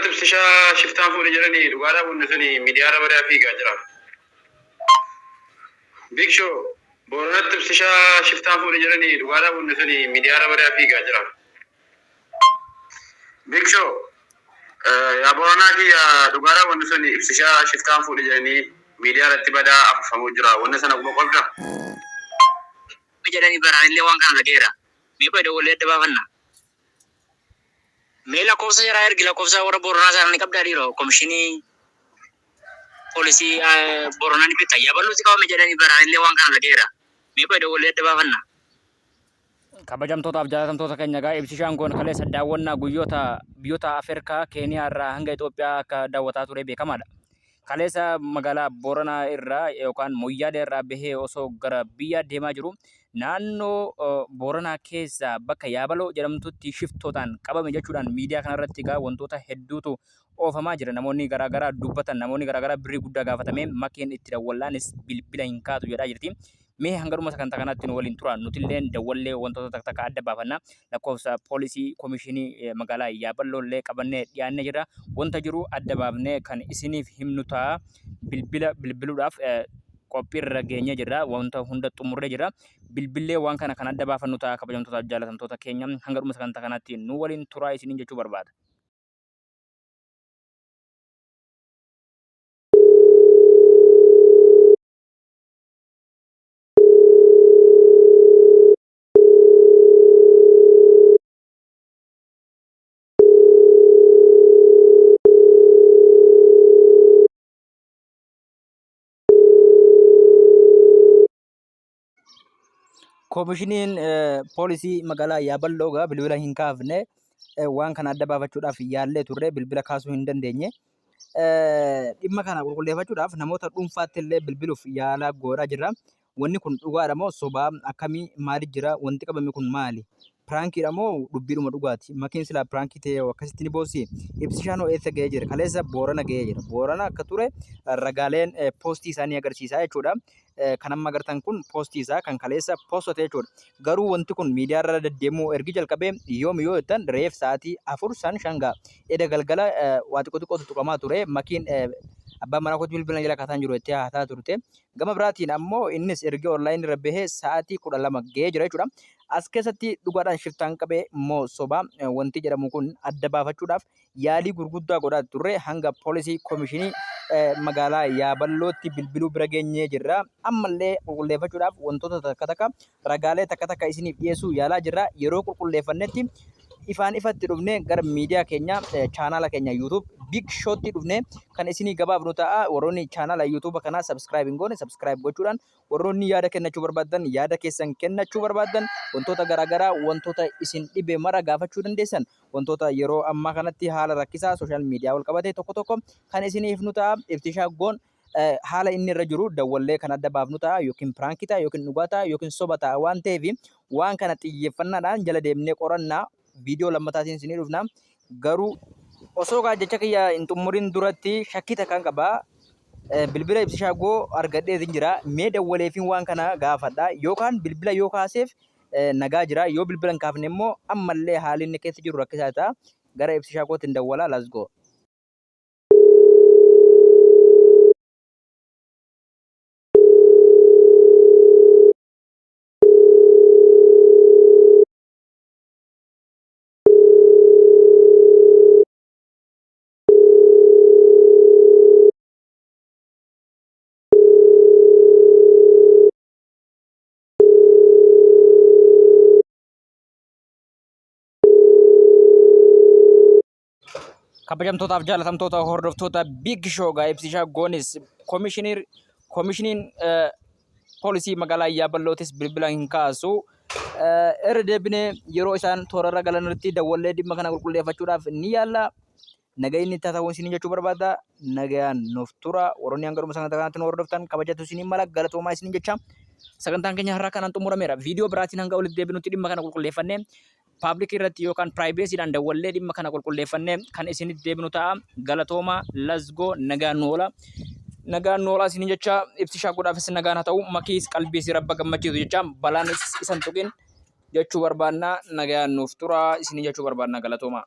Booranatti Ibsishaa shiftaan fuudhe jedhanii dhugaadhaa wanni suni miidiyaarra badaa fiigaa jira. Big Show Booranatti Ibsishaa shiftaan fuudhe jedhanii dhugaadhaa wanni suni miidiyaarra badaa fiigaa jira. Big Show Yaa Booranaa kiyya dhugaadhaa wanni suni Ibsishaa shiftaan fuudhe jedhanii miidiyaa irratti badaa afufamuu jira. Wanna sana quba qabda? Jedhanii baraanillee waan kana dhagayeera. Mee qoy dawwallee adda baafanna. Mee lakkoofsa jaraa ergi lakkoofsa warra Booranaa sana ni qabdaa dhiiroo komishinii poolisii Booranaa ni beekta. Yaballuutti qabame jedhanii baraanillee waan kana dhagayeera. Mee qoy dawwallee adda baafanna. Kabajamtootaaf jaalatamtoota keenya egaa Ibsishaan kun kaleessa daawwannaa guyyoota biyyoota Afrikaa Keeniyaa irraa hanga Itoophiyaa akka daawwataa ture beekamaadha. Kaleessa magaalaa Booranaa irraa yookaan Moyyaalee irraa bahee osoo gara biyyaa deemaa jiru naannoo Booranaa keessaa bakka Yaabaloo jedhamtutti shiftootaan qabame jechuudhaan miidiyaa kanarratti egaa wantoota hedduutu oofamaa jira. Namoonni garaagaraa dubbatan namoonni garaagaraa birrii guddaa gaafatamee makiin itti dawwallaanis bilbila hin kaatu jedhaa jirti. Mee hanga dhuma sagantaa kanaatti nu waliin turaa. Nutilleen dawwallee wantoota takka takka adda baafanna. Lakkoofsa poolisii komishinii magaalaa Yaaballoo illee qabannee dhiyaannee jirra. Wanta jiru adda baafnee kan isiniif himnu ta'a. Bilbila bilbiluudhaaf qophiirra geenyee jirra. Wanta hunda xumurree jirra. Bilbillee waan kana kan adda baafannu ta'a kabajamtootaaf jaalatamtoota keenya. Hanga dhuma sagantaa kanaatti nu waliin turaa isiniin jechuu barbaada. Komishiniin poolisii magaalaa Yaaballoo egaa bilbila hin kaafne waan kana adda baafachuudhaaf yaallee turre bilbila kaasuu hin dandeenye. Dhimma kana qulqulleeffachuudhaaf namoota dhuunfaatti illee bilbiluuf yaalaa godhaa jirra. Wanni kun dhugaadha moo sobaa akkamii maali jira wanti qabame kun maali? Piraankiidha moo dubbiidhuma dhugaati? Makiin silaa piraankii ta'ee hoo akkasitti ni boossi? Ibsishaan hoo eessa ga'ee jira? Kaleessa Boorana ga'ee jira. Boorana akka ture ragaaleen poostii isaa ni agarsiisa jechuudha. Kan amma agartan kun poostii isaa kan kaleessa poostate jechuudha. Garuu wanti kun miidiyaa irra deddeemuu ergi jalqabee yoomi yoo jettan reef sa'aatii 4 san 5 ga'a. Eda galgala waa xiqqoo xiqqootu tuqamaa ture. Makiin abbaan manaa kootti bilbila jala kaataan jiru jettee haasaa turte. Gama biraatiin ammoo innis erga online irra bahee sa'aatii 12 gahee jira jechuudha. As keessatti dhugaadhaan shiftaan qabee moo soba wanti jedhamu kun adda baafachuudhaaf yaalii gurguddaa godhaa turre hanga poolisii komishinii magaalaa Yaaballootti bilbiluu bira geenyee jirra. Ammallee qulqulleeffachuudhaaf wantoota takka takka ragaalee takka takka isiniif dhiyeessuu yaalaa jirra. Yeroo qulqulleeffannetti ifaan ifatti dhufnee gara miidiyaa keenya chaanaala keenya YouTube Big Shot'tti dhufnee kan isinii gabaafnu ta'a. Warroonni chaanaala YouTube kanaa subscribe hin goone subscribe gochuudhaan warroonni yaada kennachuu barbaaddan yaada keessan kennachuu barbaaddan wantoota garaagaraa wantoota isin dhibe mara gaafachuu dandeessan wantoota yeroo ammaa kanatti haala rakkisaa social media wal qabate tokko tokko kan isiniif nu ta'a. Ibsishaa goon haala inni irra jiru dawwallee kan adda baafnu ta'a yookiin piraankii ta'a yookiin dhugaa ta'a yookiin soba ta'a waan ta'eef waan kana xiyyeeffannaadhaan jala deemnee qorannaa viidiyoo lammataatiin isinii dhufna garuu osoo kaa jecha kiyya hin xumurin duratti shakkii takkaan qaba bilbila ibsishaa goo argadheetin jira mee dawwaleefin waan kana gaafadha yookaan bilbila yoo kaaseef nagaa jira yoo bilbila hin kaafne immoo ammallee haalli inni keessa jiru rakkisaa ta'a gara ibsishaa kootiin dawwalaa let's go. Kabajamtootaaf jaalatamtoota hordoftoota Big Show gaa ibsishaa goonis komishiniir komishiniin poolisii magaalaa Yaaballootis bilbila hin kaasu. Irra deebinee yeroo isaan toorarra galanirratti dawwallee dhimma kana qulqulleeffachuudhaaf ni yaalla. Nagayinni itti haa ta'u isiniin jechuu barbaada. Nagayaan nuuf tura. Warroonni hanga dhuma sagantaa kanaatti nu hordoftan kabajatu isiniin mala galatoomaa isiniin jecha. Sagantaan keenya har'aa kanaan xumurameera. Viidiyoo biraatiin hanga walitti deebinutti dhimma kana qulqulleeffannee paablikii irratti yookaan piraayiveesiidhaan dawwallee dhimma kana qulqulleeffannee kan isinitti deebinu ta'a. Galatoomaa lasgoo nagaan nu oola. Nagaan nu oolaa isiniin jecha ibsishaa godhaafis nagaan haa ta'u makiis qalbiis rabba gammachiisu jecha balaanis isan tuqin jechuu barbaanna nagaan nuuf tura isiniin jechuu barbaanna galatoomaa.